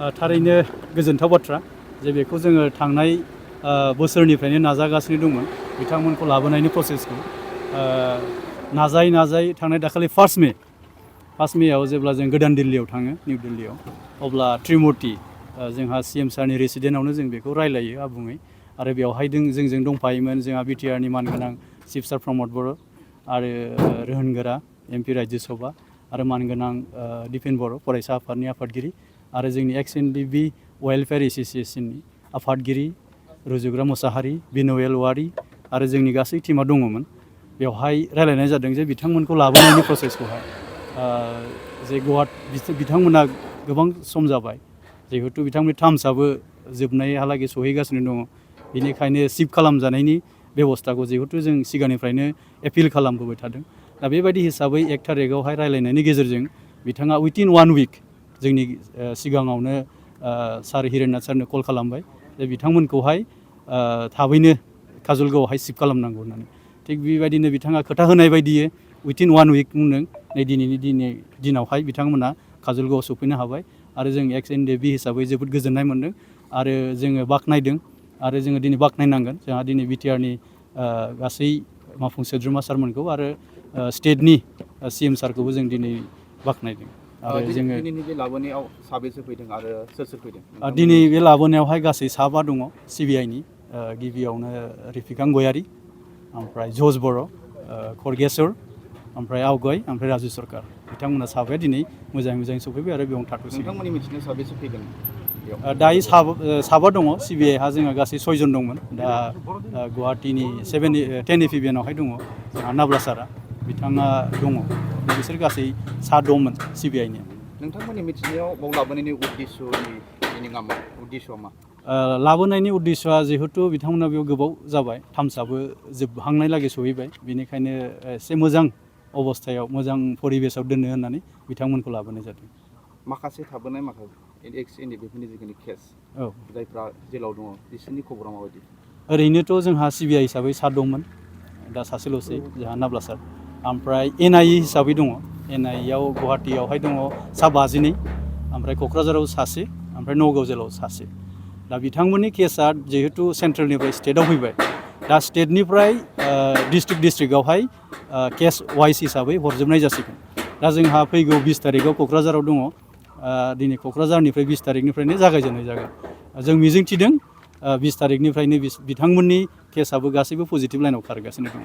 थारैनो गोजोनथाव बाथ्रा जे बेखौ जोङो थांनाय बोसोरनिफ्रायनो नाजागासिनो दंमोन बिथांमोनखौ लाबोनायनि प्रसेसखौ नाजायै थांनाय दाखालि 1 मेआव जेब्ला जों गोदान दिल्लीयाव थाङो निउ दिल्लीयाव अब्ला त्रिमुर्ति जोंहा CM सारनि रेसिडेन्टआवनो जों बेखौ रायलायो आबुङै आरो बेवहाय जोंजों दंफायोमोन जोंहा BTRनि मानगोनां चिफ सार प्रमद बर' आरो रोहोनगोरा MP राज्यो सभा आरो मानगोनां दिपेन बर' फरायसा आफादनि आफादगिरि आरो जोंनि Ex-Ndfb Walfare एस'सिएशननि आफादगिरि रुजुग्रा मोसाहारि बिन'येल वारि आरो जोंनि गासै टीमा दङमोन बेवहाय रायलायनाय जादों जे बिथांमोनखौ लाबोनायनि प्रसेसखौहाय जे बिथांमोना गोबां सम जाबाय जिहेतु बिथांमोननि टार्म्सआबो जोबनायहालागै सहैगासिनो दङ बेनिखायनो शिफ्ट खालामजानायनि बेबस्थाखौ जिहेतु जों सिगांनिफ्रायनो एपिल खालामबोबाय थादों दा बेबायदि हिसाबै 1 थारिखआवहाय रायलायनायनि गेजेरजों बिथाङा उइथिन 1 उइक जोंनि सिगाङावनो सार हिरेननाथ सारनो कल खालामबाय जे बिथांमोनखौहाय थाबैनो काजलगावआवहाय शिफ्ट खालामनांगौ होननानै थिग बेबायदिनो बिथाङा खोथा होनाय बायदियै उइथिन 1 उइक बुंदों नै दिनैनि दिनावहाय बिथांमोना काजलगावआव सफैनो हाबाय आरो जों Ex-Ndfb हिसाबै जोबोद गोजोननाय मोन्दों आरो जोङो बाख्नायदों आरो जोङो दिनै बाख्नायनांगोन जोंहा दिनै BTRनि गासै मावफुं सोद्रोमा सारमोनखौ आरो स्टेटनि CM सारखौबो जों दिनै बाख्नायदों आरो जोङो दिनैनि बे लाबोनायाव साबेसे फैदों आरो सोर फैदों दिनै बे लाबोनायावहाय गासै 7 दङ CBIनि गिबियावनो रिफिकां गयारि ओमफ्राय जज बर' खरगेस्वर ओमफ्राय आवगय ओमफ्राय राजु सरकार बिथांमोना 7 दिनै मोजाङै सफैबाय आरो बेयावनो थाथ'सिगोन नोंथांमोननि मिथिनायाव साबेसे फैगोन दायो 7 दङ CBIहा जोंहा गासै 6 जन दंमोन दा गुवाहाटीनि 10 दङ जोंहा नाब्ला सारा बिथाङा दङ बिसोर गासै 7 दंमोन CBIनि नोंथांमोननि मिथिनायाव बाव लाबोनायनि उद्देश्यनि मिनिङा मा उद्देश्यआ मा लाबोनायनि उद्देश्यआ जिहेतु बिथांमोना बेयाव गोबाव जाबाय टार्म्सआबो जोबहांनायलागै सहैबाय बेनिखायनो एसे मोजां अबस्थायाव मोजां परिबेसाव दोननो होननानै बिथांमोनखौ लाबोनाय जादों माखासे थाबोनाय Ex-Ndfbनि जिखिनि केस जायफ्रा जेलाव दङ बिसोरनि खबरा माबायदि ओरैनोथ' जोंहा CBI हिसाबै 7 दंमोन दा सासेल'सै जोंहा नाब्ला सार ओमफ्राय NIE हिसाबै दङ NIEआव गुवाहाटीयावहाय दङ 52 ओमफ्राय क'क्राझाराव सासे ओमफ्राय नगाव जेलाव सासे दा बिथांमोननि केसआ जिहेतु सेन्ट्रेलनिफ्राय स्टेटआव फैबाय दा स्टेटनिफ्राय डिस्ट्रिक्टआवहाय केस वाइज हिसाबै हरजोबनाय जासिगोन दा जोंहा फैगौ 20 तारिखआव क'क्राझाराव दङ दिनै क'क्राझारनिफ्राय 20 तारिखनिफ्रायनो जागायजेननाय जागोन जों मिजिंथिदों 20 तारिखनिफ्रायनो बिथांमोननि केसआबो गासैबो पजिटिभ लाइनाव खारगासिनो दङ